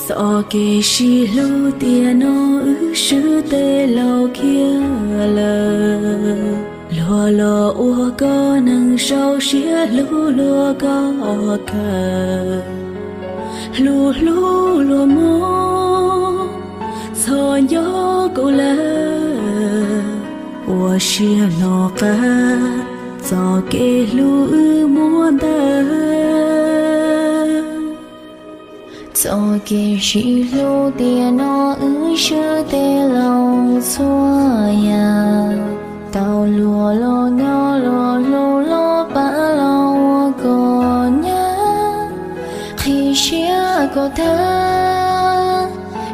Txoj kev sib hlub tiam no wb swb teb laus khiav lawm. Luag los ua koj neeg sau siab hlub luag koj kawg. Hlub hlub luag mob, txhob nco kuv lawm. Ua siab hlo qab, txoj kev hlub wb muab ntawd. Txoj kev sib hlub tiam no wb swb teb laus txhua yam. Tau luag los nyob, luag hlub los pab, los ua kom nyab. Qhib siab kom tag,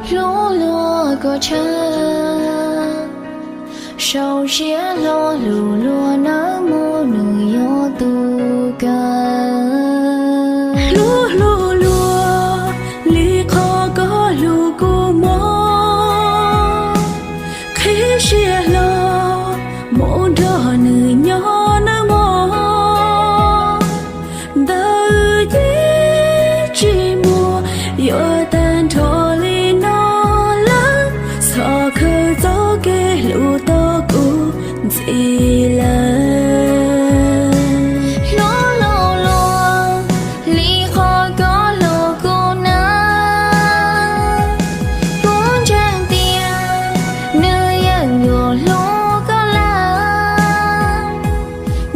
hlub luag kom tshaj. Sau siab hlo hlub luag nawb mog, nws yog tus kawg. Hlub hlub luag li qhov koj hlub kuv mog. Qhib siab hlo mus nrog nws nyob nawb mog. Ntawm yij tsis muaj, yuav tag nrho li no lawm. Txhob khaws txoj kev hlub tau kuv ntxiv lawm. Hlub hlub luag li qhov koj hlub kuv na. Kuv ntseeg tias nws yeej yuav hlub koj lawm.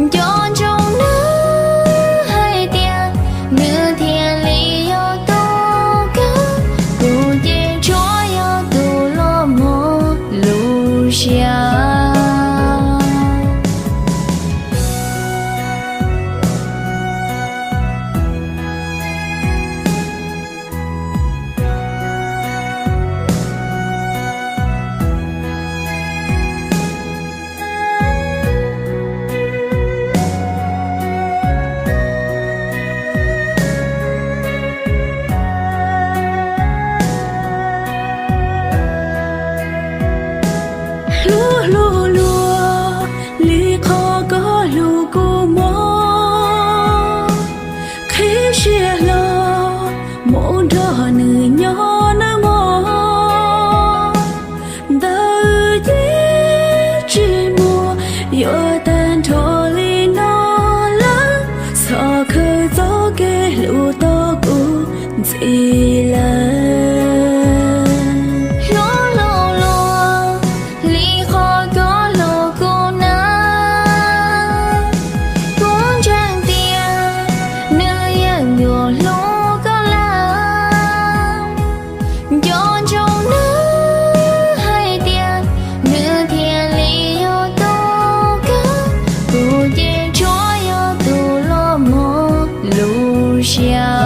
Nco ntsoov nws hais tias nws thiaj li yog tus kawg. Kuv ces tsuas yog tus los mog lub siab. Hlub hlub luag li qhov koj hlub kuv mog. Qhib siab hlo mus nrog nws nyob nawb mog. Ntawm yij tsis muaj, yuav tag nrho li no lawm. Txhob khaws txoj kev hlub tau kuv ntxiv lawm. Hlub hlub luag li qhov koj hlub kuv na. Kuv ntseeg tias nws yeej yuav hlub koj lawm. Nco ntsoov nws hais tias nws thiaj li yog tus kawg. Kuv ces tsuas yog tus los mog lub siab.